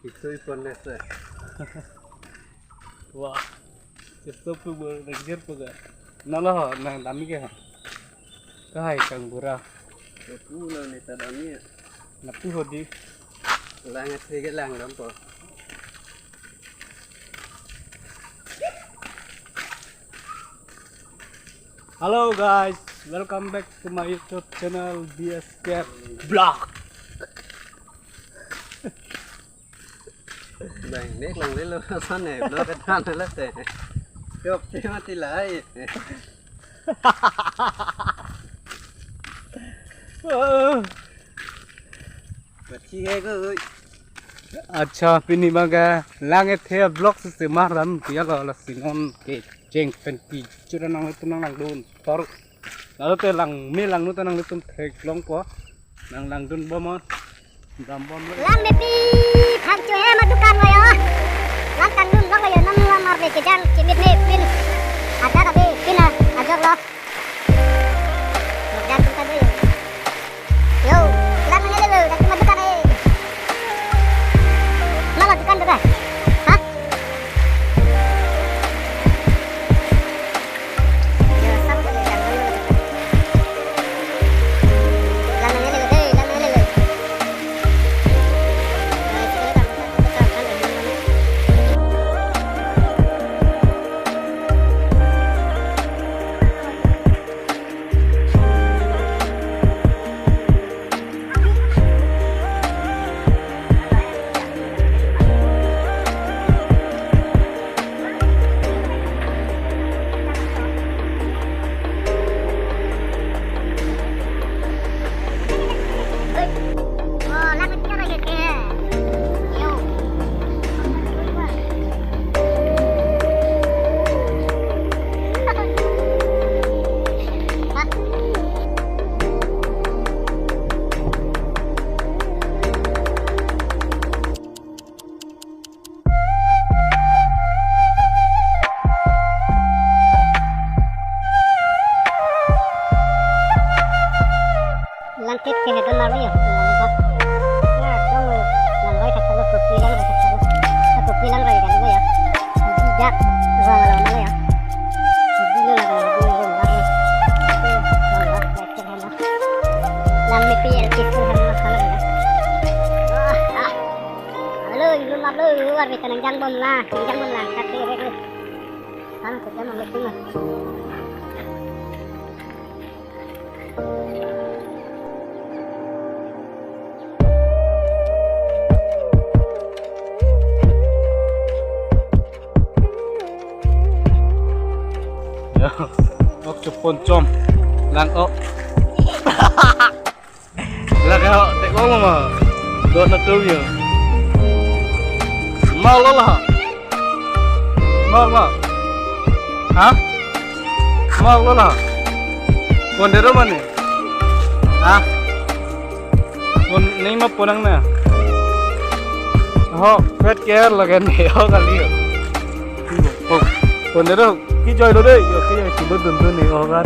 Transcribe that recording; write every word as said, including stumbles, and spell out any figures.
Itu iphone deh, sir. Wah. Chesto pu bor nang jer pu ga. Nalo ho, nang dami ke ho. Kahai kang bura. Lapu lo ne ta dami ya. Lapu ho di. Lang athe ke langdampo. Hello guys, welcome back to my YouTube channel B S K Vlog. Bang, nek langlelo, ason ne, vlog kethan le te. Chop te mati lahai. Bachi hai ko. Accha, pini abang ke lang athe vlog si semar ram pia lo, lasi non kecheng pen kejut nangtum nanglangdun tor. Lalo te langme langno ta nanglitum theklongpo. Nanglangdun bom on. Dam bom lo. Langmepi aphan cho hem adukan lo yo. Lang kangdun lo yo, non lang mar be kejang chimit me pin. Ada tapi pin a, ajok lo. Jan tum ta do yo. Yo, lang nang lelo, dak ma dukan eh. Mama dukan dukan. Ha? Langtit ke hedon marli ya. Ya, dong, langroi thak thak lo, kopi langroi thak thak lo. Kopi langroi kan lo ya. Bijak, ruang lo na lo ya. Di lo laga, di lo laga. Ruang lo, langtit hedon. Langmepi L P school hedon lo, sana lo ya. Wah, ah. Halo, ingrum aplo, ingrum arve ta nangjang bom la, nangjang bom la, kate re re. Sana kate mang lo tuma. Ya, ok chupon chom. Lang ok. Lake ho, tek ong ma. Dot na tu yo. Mau lo la. Mau ma. Ha? Mau lo la. Pondero mane. Ha? Pon, neng ma ponang na. Ho, pet care lake ne ho kali yo. Pondero, kejoi lo dei, yo kejoi, chulo dun dun ne ho kan.